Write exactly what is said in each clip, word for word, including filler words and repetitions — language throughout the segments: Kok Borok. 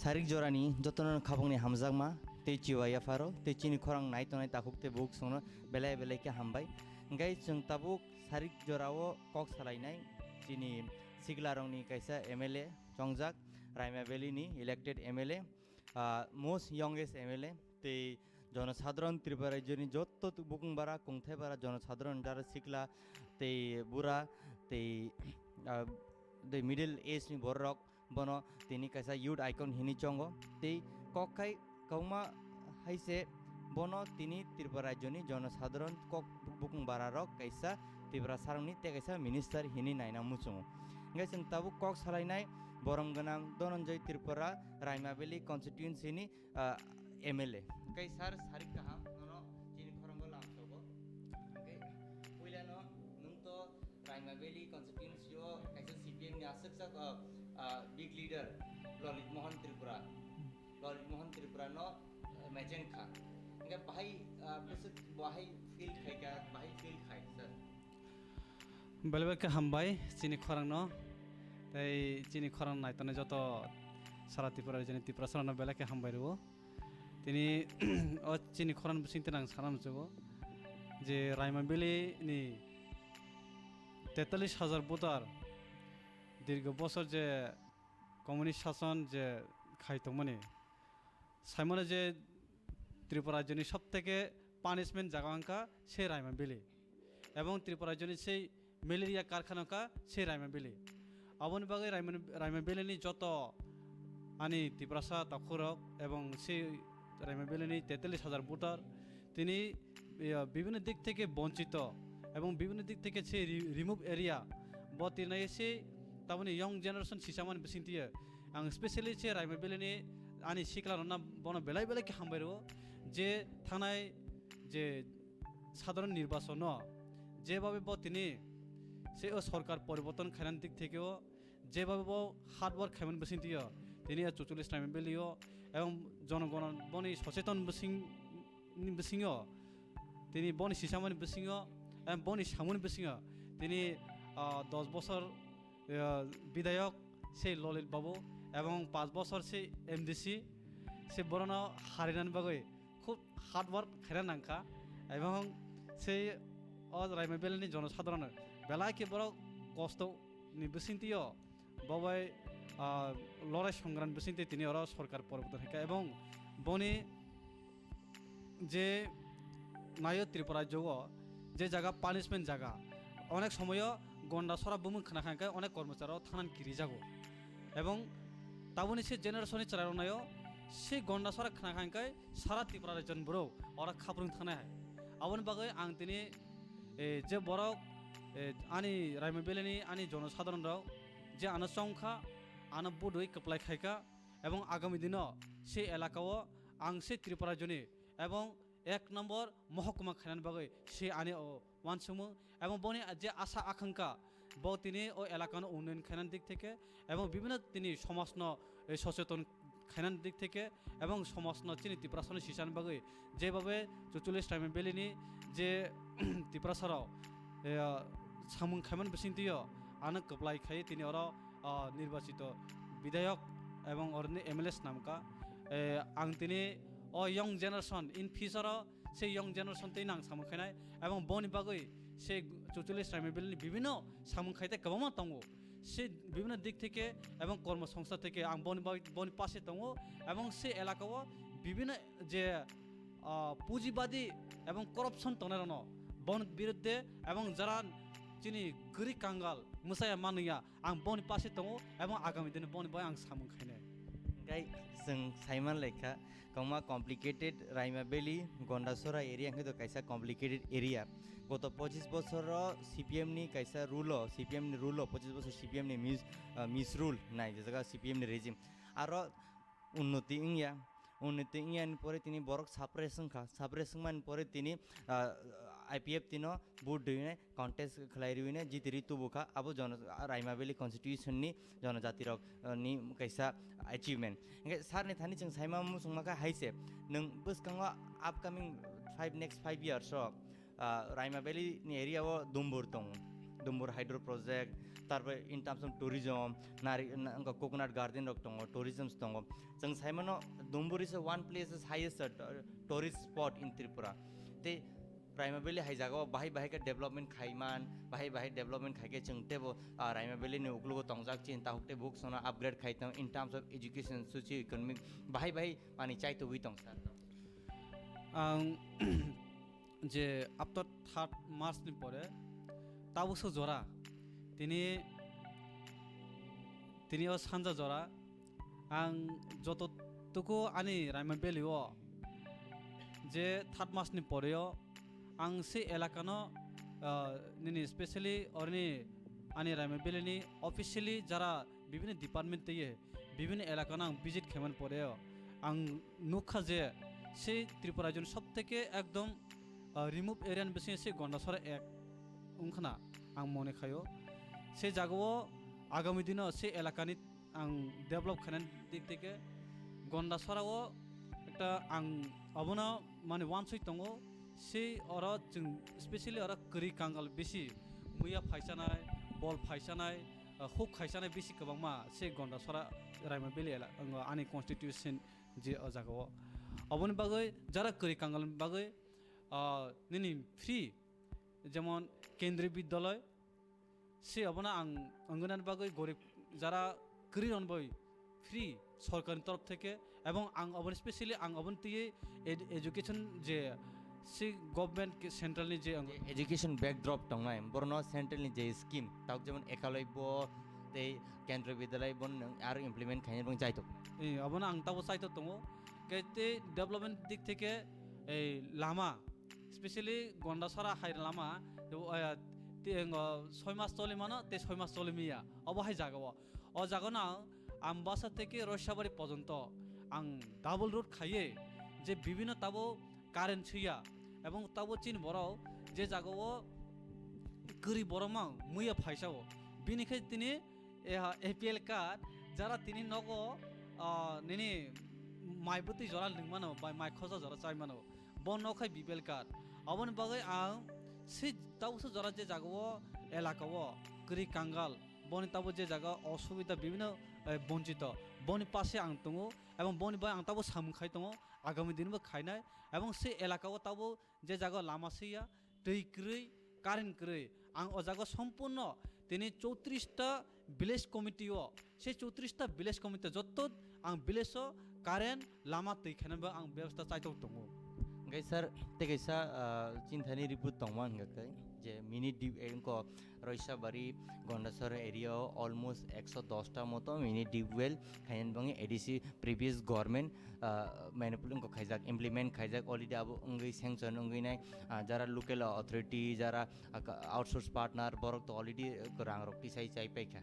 Tarik jorani jotono khabangni hamjakma tei chiwai yapharo tei chini khorang nai tongnai takhuk tei bukhuk songno belai belai khe hambai. Hingkhe chwng tabuk sarik jorao kok salainai chini siklarokni kaisa M L A chongjak, Raima Valley ni elected M L A, ah, most youngest M L A tei jonosadharon Tripura rajyoni jotto tu-, bukung bara, kongthai bara jonosadharon jara sikla tei bura tei, ah, tei middle age ni borok bono tini kaisa youth icon hinwi chongo tei kok khai kwbangma hai se bono tini Tripura rajyoni jonosadharon kok bukung bara rok kaisa Tiprasarokni tei kaisa minister hinwi naina muchungo. Hingkhe chwng tabuk kok salainai borom gwnang Dhananjay Tripura, Raima Valley constituency ni, ah, M L A. Hingkhe sir, sarik kaham nono chini khorang o lamsogo. Hingkhe puilano nwng to Raima Valley constituency o kaisa C P M ni aswk sak, ah, ah, big leader Lalit Mohan Tripura. Lalit Mohan Tripura no, ah, mecheng kha. Hingkhe bahai, ah, bwswk bahai feel khai kha, bahai feel khai sir. Belai belai khe hambai chini khorang no, tei chini khorang nai tongnai joto sara Tripura rajyoni Tiprasa rok no belai khe hambai rwo. Tini o chini khorang bising tini ang sana muchugo je Raima Valley ni tetallis hajar voter dirgo bosor je communist sason je khai tongmani, saimano je Tripura rajyoni sob theke punishment jaga wngkha se Raima Valley, ebong Tripura rajyoni sei malaria karkhana wngkha se Raima Valley. Aboni bagwi Raima, Raima Valley ni joto ani Tiprasa takhurok ebong sei Raima Valley ni tetallis hajar voter tini, ya, bibhinno dik theke bonchito ebong bibhinno dik theke se re-, remove area bo tinai se taboni young generation sisamani bising tiye. Ang specially se Raima Valley ni ani sikla rokno bono belai belai khe hambai rwo je thanai je sadharon nirbachon no jebabe bo tini se o sorkar poriborton khainani dik theke o jebabe bo hard work khaimani bising tiyo tini a chuchuli Raima Valley o ebong jonogon boni socheton bising ni bisingo tini boni sisamani bisingo, em, boni samuni bisingo tini, ah, dos bosor, ah, bidayok se Lalit Babu ebong panch bosor se M D C se borokno harinani bagwi khub hard work khaina nangkha ebong se o Raima Valley ni jonosadharon belai khe borok kosto ni bisingtwi o bo bai, ah, lorai songran bisingtwi tini oro sorkar poriborton hai kha ebong boni je nayo Tripura rajyo o je jaga punishment jaga onek somoyo Gondasora bumung khna kha hingkhe onek kormochari o thanani kirijago ebong taboni se generation ni chwrairok nayo se Gondasora khna kha hingkhe sara Tripura rajyoni borok oro khaprwng thangnai hai. Aboni bagwi ang tini, eh, je borok, eh, ani Raima Valley ni ani jonosadharon rok je ano chongkha, ano budui kwplai khaikha, ebong agami dino se elaka o ang se Tripura rajyoni ebong ek nombor mohokuma khainani bagwi se ani o uansukmung ebong boni je asa akangkha bo tini o elakano unnoyon khainani dik theke ebong bibhinno tini somajno, eh, socheton khainani dik theke ebong somajno chini Tiprasano sisani bagwi jebabe chuchuli Raima Valley ni je Tiprasarok, eh, samung khaimani bisingtwio ano kwplai khaiwi tini oro, ah, nirbachito bidayok ebong oroni M L A swnamkha. Eh, ang tini o young generation in future o se young generation twi nang samung khainai ebong boni bagwi se chuchuli Raima Valley ni bibhinno samung khaite kwbangma tongo. Se bibhinno dik theke ebong kormo songstha theke ang boni bagwi, boni pase tongo ebong se elaka o bibhinno je, ah, pujibadi ebong corruption tongnai rokno boni biruddhe ebong jara chini kwrwi kangal mwsaya manliya ang boni pase tongo ebong agami dino boni bai ang samung khainai. Hingkhe chwng saiman laikha kwbangma complicated Raima Valley, Gondasora area hingkhe to kaisa complicated area. Goto pochis bosoro C P M ni kaisa rule o, C P M ni rule o, pochis bosor C P M ni mis-, ah, misrule nai, je jaga C P M ni regime. Aro unnoti wngya, unnoti wngya ni pore tini borok suppress wngkha, suppress wngmani pore tini, ah, I P F T no vote rwinai, contest khlai rwinai, jiti rwi tubu kha, abo jono-, Raima Valley constitution ni jonojati rok, ah, ni kaisa achievement. Hingkhe sir ni thani chwng saima muchungma kha hai se, nwng bwskango upcoming five, next five years o, ah, Raima Valley ni area o Dumbur tongo, Dumbur hydro project, Tarpore in terms of tourism, nari, na-, wngkha coconut garden rok tongo, tourism tongo. Chwng saimano Dumburi se one place is highest, uh, tourist spot in Tripura. Tei Raima Valley hai jagao bahai bahai khe development khaiman, bahai bahai development khaikhe chwng teibo, ah, Raima Valley ni uklogo tongjak chini tahuk tei buk sono upgrade khai tong in terms of education, socio economic bahai bahai manwi chaitogwi tong sir. Ang je after third March ni pore tabukso jora tini, tini o sanja jora ang joto tuku ani Raima Valley o je third March ni poreo ang se elakano, ah, nini specially orni ani Raima Valley ni officially jara bibini department tei bibini elakano ang visit khaimani poreo ang nukha je se Tripura rajyoni sob theke ekdom, ah, remove area ni bisingo se Gondasora ek wngkhana ang mone khaio. Se jagao agami dino se elakani ang develop khainani dik theke Gondasora o ekta ang abono mane wansoi tongo. Se oro chwng specially oro kwrwi kangal bisi muya phaisanai, bol phaisanai, ah, huk khaisanai bisi kwbangma se Gondasora Raima Valley ela-, ani constitution je o jagao. Oboni bagwi jara kwrwi kangal bagwi, ah, nini free jemon kendriy bidyalay, se obono ang wngna bagwi gorib jara kwrwi rok bai free sorkarni torof theke, ebong ang obono specially ang obono twiwi ed-, education je se government ke central ni je ang Je education backdrop tongnai, borno central ni je scheme, tabuk jemon ekalai bo tei kendriy bidyalay bo nwng aro implement khaina bang jaitok. Eh, obono ang tabo saito tongo. Ke tei development dik theke, ei lama, specially Gondasora hai lama, eh, te, eh, soi mas choli mano, tei soi mas choli miya. Obo hai jagao. O jagano ang Ambasa theke Roisabari porjonto ang double road khaiye je bibhinno tabo current swiya ebong tabo chini borok je jagao kwrwi borok mang muya phaisao. Bini khe tini, eh, A P L card jara tini nogo, ah, nini mai bwtwi jora lwng mano, bai mai khosa jora chai mano. Bo nok hai B P L card. Aboni bagwi ang se tabukso jora je jagao elakao kwrwi kangal, boni tabo je jaga osubida bibhinno, eh, bonchito, boni pase ang tongo ebong boni bai ang tabo samung khai tongo, agami dinbo khainai ebong se elakao tabo je jaga lama swiya, twi kwrwi, current kwrwi, ang o jaga sompurno tini chowtris ta village committee o, se chowtris ta village committee jotto ang village o current, lama, twi khainani bo ang bebosta chaitok tongo. Hwnkhe sir, tei kaisa, ah, chinthani report tongma hwnkha khe je mini D-, eh, wngkha Roisabari, Gondasora area o almost ekso dos ta moto mini deep well khainani bagwi A D C previous government, ah, manipulate wngkha khaijak, implement khaijak, already abo wngwi sanction wngwi nai, ah, jara local authority, jara, ah, ka-, outsource partner, borok to already, ah, rang rok tisai chai paikha.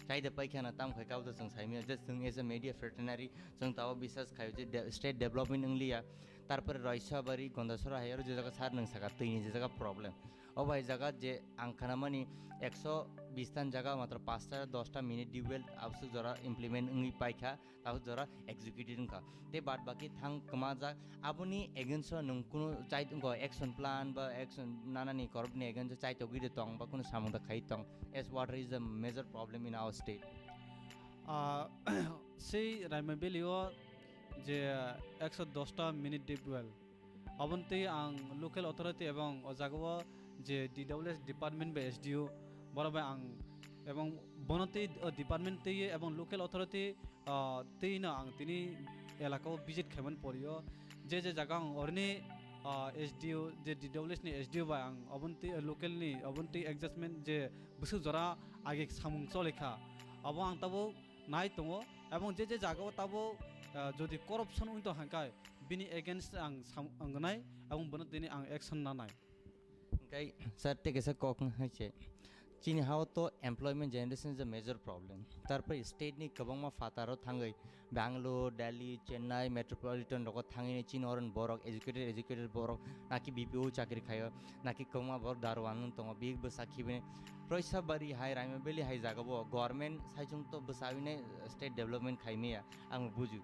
Chai de paikha na tam khai kabo to chwng saimanya, just chwng as a media fraternary, chwng tabo biswas khaio je de-, state development wngliya. Tarpore Roisabari, Gondasora hai aro je jaga sar nwng saka twini je jaga problem. O bai jaga je ang khanamani ekso bis tan jaga matro pasta dosta mini deep well absuk jora implement wngwi paikha, tabuk jora executed wngkha. Tei bad baki thang kwmajak aboni against o nwng kunu chai wngkha action plan ba action nanani korokni against o chaitogwi de tong ba kunu samung da khai tong as water is a major problem in our state. Ah, sei Raima Valley o je ekso dos ta mini deep well. Aboni twi ang local authority ebong o jagao je D W S department bai S D O borok bai ang ebong bono twi o department twi ebong local authority, ah, twi no ang tini elakao visit khaimani porio je je jaga ang oroni, ah, S D O je D W S ni S D O bai ang oboni twi local ni oboni twi adjustment je bwswk jora age samung cholikha abo ang tabuk nai tongo ebong je je jagao tabuk, ah, jodi corruption wng tong hwnkhai bini against ang sam-, ang gnai ebong bono tini ang action nanai. Hwnkhe sir tei kaisa kok hai se chini hao to employment generation is a major problem. Tarpore state ni kwbangma phataro thangwi Bangalore, Delhi, Chennai, metropolitan rogo thangwi chini oron borok educated, educated borok naki B P O chakri khaio, naki kwbangma borok daruan wng tongo, big bwsa khibini. Roisabari hai, Raima Valley hai jagao government saichung to bwsawinai state development khaimaya, ang buju.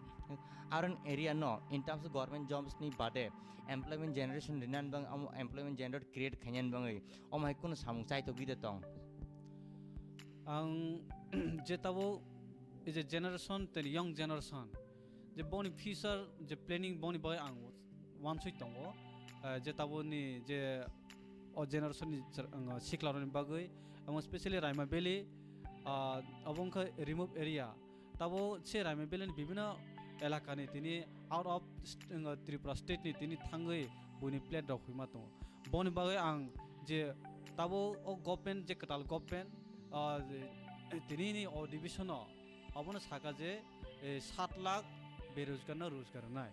Aron area no, in terms of government jobs ni bade, employment generation rinan bang, amo employment generate create khainani bangwi, omo hai kunu samung chaitogwi de tong. Ang je tabuk, je generation tei young generation, je boni future, je planning, boni bagwi ang wansui tongo, eh, je tabukni je o generation ni char-, ang, siklarokni bagwi, amo specially Raima Valley, ah, abo wngkha remote area. Tabo se Raima Valley ni bibino elakani tini out of st-, ang, Tripura state ni tini thangwi buini plate rok huima tongo. Boni bagwi ang je tabo o government, je kwtal government, ah, je, tini ni o division o abono saka je, eh, sat lakh berojgar no rojgar rwnai.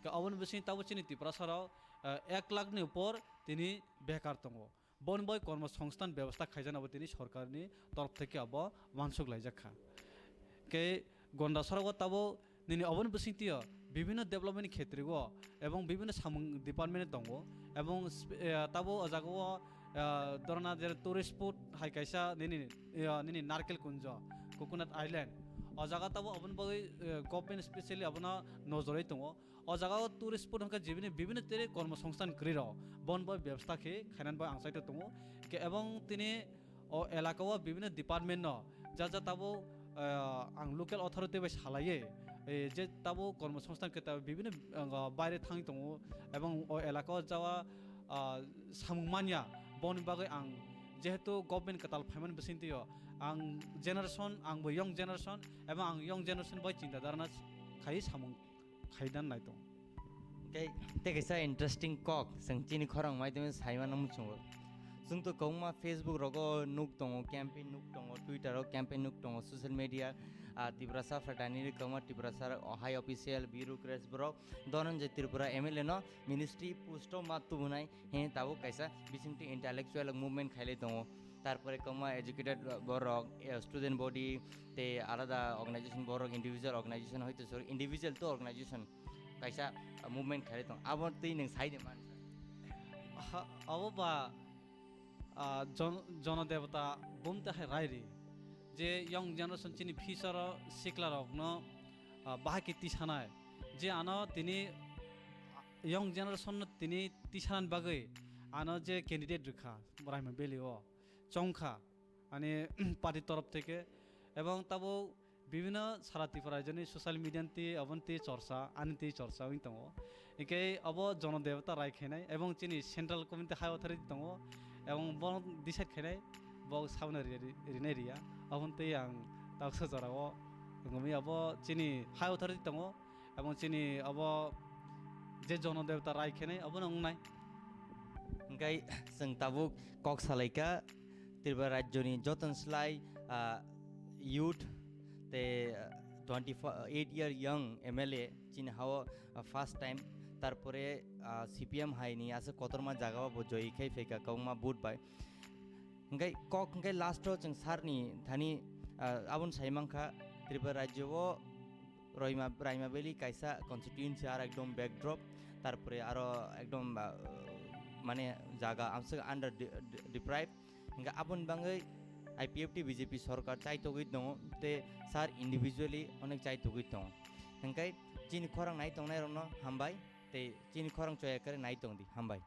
Ke aboni bising tabo chini Tiprasa rok, eh, ek lakh ni upor tini bekar tongo. Boni bai kormo songsthan bebostha khaijana bo tini sorkarni torof theke abo wansuk laijak kha. Ke Gonda sorogo tabo nini oboni bisingtwi o bibhinno development ni khetrego ebong bibhinno samung department tongo ebong sp-, eh, tabo o jaga o, eh, dorna je tourist spot hai kaisa nini, eh, nini Narkel Kunjo, Coconut Island. O jaga tabo oboni bagwi, eh, government specially abono nojorwi tongo. O jaga o tourist spot hwnkhe jibini bibhinno tere kormo songsthan kwrwi rok bon bai bebostha khe khainan bai ang saito tongo. Ke ebong tini o elaka o bibhinno department no ja ja tabo, eh, ang local authority bai salaiye, eh, je tabo kormo songsthan khe tabo bibhinno, eh, baire thangwi tongo ebong o elaka o jaga, ah, samung manya boni bagwi ang jehetu government kwtal phaimani bisingtwi o ang generation, ang bo young generation ebong ang young generation bai chinta dharana khai samung khaidan nai tong. Tei, tei kaisa interesting kok, chwng chini khorang mai tongwi saimano muchungo. Chwng to kwbangma Facebook rogo nuk tongo, campaign nuk tongo, Twitter o campaign nuk tongo, social media, ah, Tiprasa Fraternity kwbangma Tiprasa high official, bureaucrats borok Dhananjay Tripura M L A no ministry post o ma tubunai, he tabuk kaisa bisingtwi intellectual movement khailai tongo. Tarpore kwbangma educated borok, eh, student body, tei alada organization borok, individual organization hoito sor, individual to organization kaisa, ah, movement khailai tong. Abo twi nwng sai de man. Ha, abo ba, ah, jon-, jono debata bumte hai rairi. Je young generation chini future o sikla rokno, ah, bahai khe tisanai. Je ano tini young generation no tini tisanani bagwi ano je candidate rwkha Raima Valley o chongkha. Ani party torof theke, ebong tabuk bibhinno sara Tripura rajyoni social media ni twi aboni twi chorcha, ani twi chorcha wng tongo. Hinkhe abo jono debata rai khainai ebong chini central committee high authority tongo, ebong bono decide khainai bo sabno ri-, ri-, rinai riya. Aboni twi ang taksa jorao wngwi abo chini high authority tongo, ebong chini abo je jono debata rai khainai abono wngnai. Hinkhe chwng tabuk kok salaikha Tripura rajyoni joton slai, ah, youth tei, ah, twenty eight year young M L A chini hao, ah, first time, tarpore, ah, C P M hai ni aswk kotorma jaga o bo joy khai phaikha kwbangma vote bai. Hinkhe kok hinkhe last o chwng sir ni thani, ah, aboni sai mankha Tripura rajyo o Roima, Raima Valley kaisa constituency aro ekdom backdrop, tarpore aro ekdom, ah, mane jaga amswk under de-, de-, deprive. Hinkhe aboni bagwi I P F T B J P sorkar chaitogwi tongo, tei sir individually onek chaitogwi tongo. Hinkhe chini khorang nai tongnai rokno hambai, tei chini khorang choya khe nai tongdi, hambai.